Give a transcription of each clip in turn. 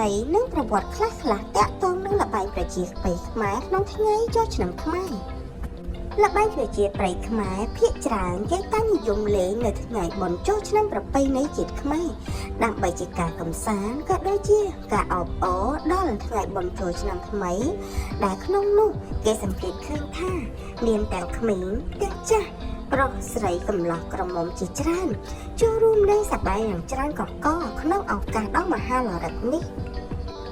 ន័យនិងប្រវត្តិខ្លះៗទាក់ទងនឹងល្បែងប្រជាប្រិយខ្មែរក្នុងថ្ងៃចូលឆ្នាំខ្មែរល្បែងប្រជាប្រិយខ្មែរភាគច្រើនគេតែងនិយមលេងនៅថ្ងៃបុណ្យចូលឆ្នាំប្រពៃណីជាតិខ្មែរដើម្បីជាការកម្សាន្តក៏ដូចជាការអបអរដល់ថ្ងៃបុណ្យចូលឆ្នាំថ្មីដែលក្នុងនោះគេសង្កេតឃើញថាមានទាំងក្មេងទាំងចាស់ប្រុសស្រីកំឡោះក្រមុំជាច្រើន ចូលរួមលេងសប្បាយយ៉ាងច្រើនកកកក្នុងឱកាសដ៏មហាលរិកនេះ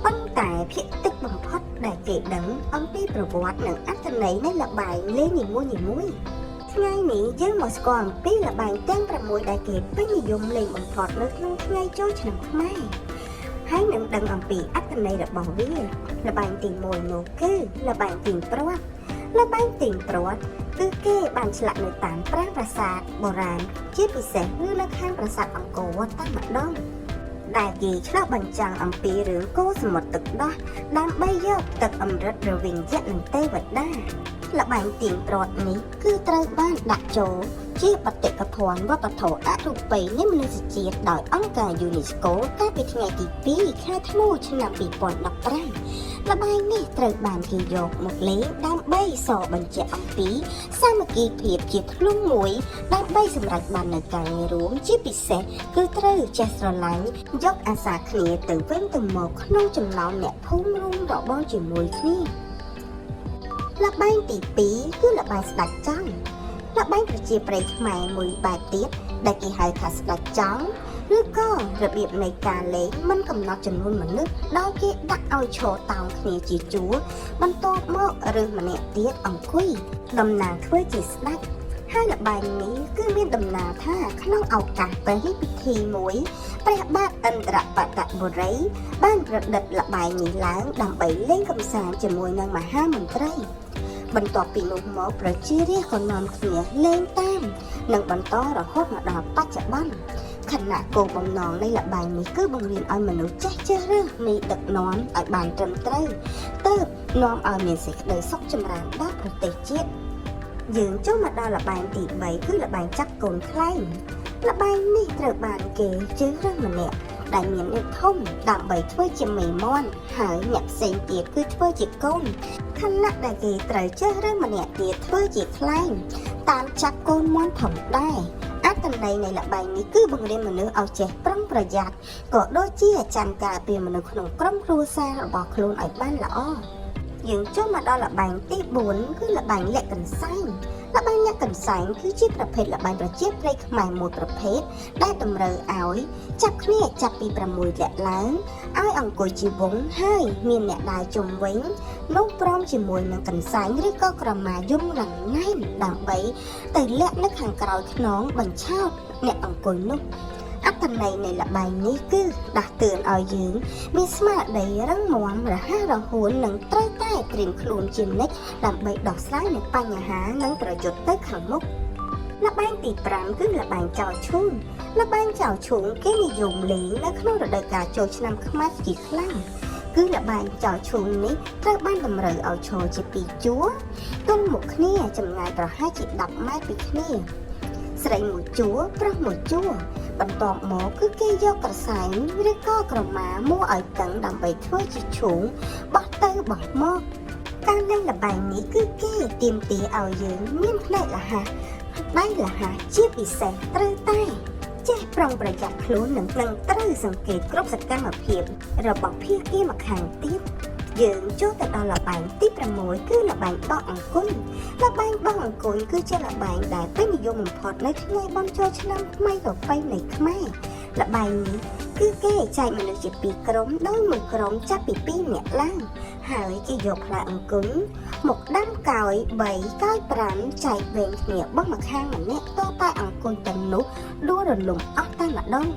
ប៉ុន្តែភាគតិចបំផុតដែលគេដឹងអំពីប្រវត្តិនិងអត្ថន័យនៃល្បែងលេងនីមួយៗថ្ងៃនេះយើងមកស្គាល់អំពីល្បែងទាំង6ដែលគេពេញនិយមលេងបំផុតនៅក្នុងថ្ងៃចូលឆ្នាំខ្មែរហើយនឹងដឹងអំពីអត្ថន័យរបស់វាល្បែងទី1នោះគឺល្បែងទាញព្រ័ត្រល្បែងទាញព្រ័ត្រគឺគេបានឆ្លាក់នៅតាមប្រាង្គប្រាសាទបុរាណ ជាពិសេសគឺនៅខាងប្រាសាទអង្គរវត្តតែម្ដងដែលគេឆ្លុះបញ្ចាំងអំពីរឿងកូរសមុទ្រទឹកដោះដើម្បីយកទឹកអម្រឹតរវាងយក្សនិងទេវតាល្បែងទាញព្រ័ត្រនេះគឺត្រូវបានដាក់ចូលជាបេតិកភណ្ឌវប្បធម៌អរូបីនៃមនុស្សជាតិដោយអង្គការ UNESCO កាលពីថ្ងៃទី2ខែធ្នូឆ្នាំ2015ល្បែងនេះត្រូវបានគេយកមកលេងដើម្បីសបញ្ជាក់អំពីសាមគ្គីភាពជាធ្លុងមួយ ដើម្បីសម្រេចបាននូវការងាររួមជាពិសេសគឺត្រូវចេះស្រឡាញ់យកអាសាគ្នាទៅវិញទៅមកក្នុងចំណោមអ្នកភូមិរួមរបរជាមួយគ្នាល្បែងទី2គឺល្បែងស្ដេចចង់ល្បែងប្រជាប្រិយខ្មែរមួយបែបទៀតដែលគេហៅថាស្ដេចចង់ឬក៏របៀបនៃការលេងមិនកំណត់ចំនួនមនុស្សដោយគេដាក់ឲ្យឈរតោងគ្នាជាជួរបន្ទាប់មករើសម្នាក់ទៀតអង្គុយតំណាងធ្វើជាស្ដេច ហើយល្បែងនេះគឺមានដំណាលថាក្នុងឱកាសព្រះរាជពិធីមួយព្រះបាទឥន្ទ្របតបុរីបានប្រឌិតល្បែងនេះឡើងដើម្បីលេងកម្សាន្តជាមួយនឹងមហាមន្ត្រី បន្ទាប់ពីនោះមកប្រជារាស្ត្រក៏នាំគ្នាលេងតាមនិងបន្តរហូតមកដល់បច្ចុប្បន្នខណៈគោលបំណងនៃល្បែងនេះគឺបង្រៀនឲ្យមនុស្សចេះជ្រើសរើសនៃដឹកនាំឲ្យបានត្រឹមត្រូវទើបនាំឲ្យមានសេចក្តីសុខចម្រើនដល់ប្រទេសជាតិ យើងចូលមកដល់ល្បែងទី3គឺល្បែងចាប់កូនខ្លែងល្បែងនេះត្រូវបានគេជ្រើសរើសម្នាក់ដែលមាននាមធំដើម្បីធ្វើជាមេមាន់ហើយអ្នកផ្សេងទៀតគឺធ្វើជាកូនខណៈដែលគេត្រូវជ្រើសរើសម្នាក់ទៀតធ្វើជាខ្លែងតាមចាប់កូនមាន់ផងដែរអត្ថន័យនៃល្បែងនេះគឺបង្រៀនមនុស្សឲ្យចេះប្រុងប្រយ័ត្នក៏ដូចជាចាំការពារមនុស្សក្នុងក្រុមគ្រួសាររបស់ខ្លួនឲ្យបានល្អ យើងចូលមកដល់ល្បែងទី4គឺល្បែងលាក់កន្សែងល្បែងលាក់កន្សែងគឺជាប្រភេទល្បែងប្រជាប្រិយខ្មែរមួយប្រភេទដែលតម្រូវឲ្យចាប់គ្នាចាប់ពី6លាក់ឡើងឲ្យអង្គុយជាវង់ហើយមានអ្នកដើរជុំវិញនោះព្រមជាមួយនឹងកន្សែងឬក៏ក្រមាយំរងែមដើម្បីទៅលាក់នៅខាងក្រោយខ្នងបញ្ឆោតអ្នកអង្គុយនោះអត្ថន័យនៃល្បែងនេះគឺដាស់តឿនឲ្យយើង មានស្មារតីរឹងមាំរហ័សរហួននិងត្រូវតែត្រៀមខ្លួនជានិច្ចដើម្បីដោះស្រាយនូវបញ្ហានិងប្រយុទ្ធទៅខាងមុខល្បែងទី5គឺល្បែងចោលឈូងល្បែងចោលឈូងគេនិយមលេងនៅក្នុងរដូវកាលចូលឆ្នាំខ្មែរជាខ្លាំងគឺល្បែងចោលឈូងនេះត្រូវបានតម្រូវឲ្យឈរជាពីរជួរទល់មុខគ្នាចម្ងាយប្រហែលជា10ម៉ែត្រពីគ្នាស្រីមួយជួរប្រុសមួយជួរ បន្ទាប់មកគឺគេយកក្រសែងឬក៏ក្រមាមួឲ្យតឹងដើម្បីធ្វើជាឈូងបោះទៅបោះមកការលេងល្បែងនេះគឺគេទាមទារឲ្យយើងមានភ្នែករហ័សដៃរហ័សជាពិសេសត្រូវតែចេះប្រុងប្រយ័ត្នខ្លួននិងនឹងត្រូវសង្កេតគ្រប់សកម្មភាពរបស់ភាគីម្ខាងទៀតយើងចូលទៅដល់ល្បែងទី6គឺល្បែងបោះអង្គុញល្បែងបោះអង្គុញគឺជាល្បែងដែលពេញនិយមបំផុតនៅថ្ងៃបុណ្យចូលឆ្នាំថ្មីប្រពៃណីខ្មែរល្បែងនេះគឺគេចែកមនុស្សជាពីរក្រុមដោយមួយក្រុមចាប់ពី2នាក់ឡើងហើយគេយកផ្លែអង្គុញមកដាំកោយ3កោយ5ចែកវែងគ្នាបោះម្ខាងម្នាក់តតែអង្គុញទាំងនោះដួលរលំអស់តែម្ដង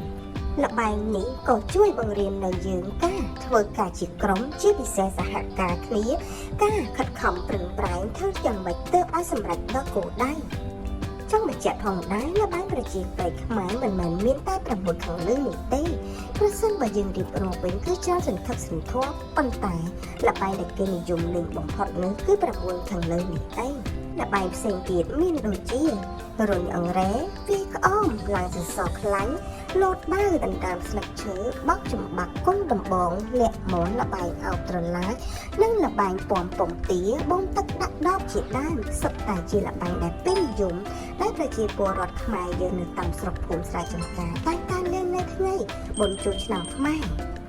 ល្បែងនេះក៏ជួយបង្រៀននៅយើងការធ្វើការជាក្រុមជាពិសេសសហការគ្នាការខិតខំប្រឹងប្រែងធ្វើយ៉ាងម៉េចទើបឲ្យសម្រេចដល់គោលដៅចង់បញ្ជាក់ផងដែរល្បែងប្រជាប្រិយខ្មែរមិនមែនមានតែ6ខាងលើនោះទេប្រសិនបើយើងរៀបរាប់វិញគឺច្រើនសន្ធឹកសន្ធាប់ប៉ុន្តែល្បែងដែលគេនិយមលេងបំផុតនោះគឺ9ខាងលើនេះឯងល្បែងផ្សេងទៀតមានដូចជារុញអង្រែវាយក្អមឡើងសសរខ្លាញ់ ឆ្លូតបាវដណ្ដើមស្លឹកឈើបោកចំបាក់គុនដំបងលាក់មនល្បែងអោបត្រឡាចនិងល្បែងពំពងទាបូមទឹកដាក់ដបជាដើមសុទ្ធតែជាល្បែងដែលពេញនិយមដែលប្រជាពលរដ្ឋខ្មែរយើងនៅតាមស្រុកភូមិស្រែចម្ការតែងតែលេងនៅថ្ងៃបុណ្យចូលឆ្នាំខ្មែរ។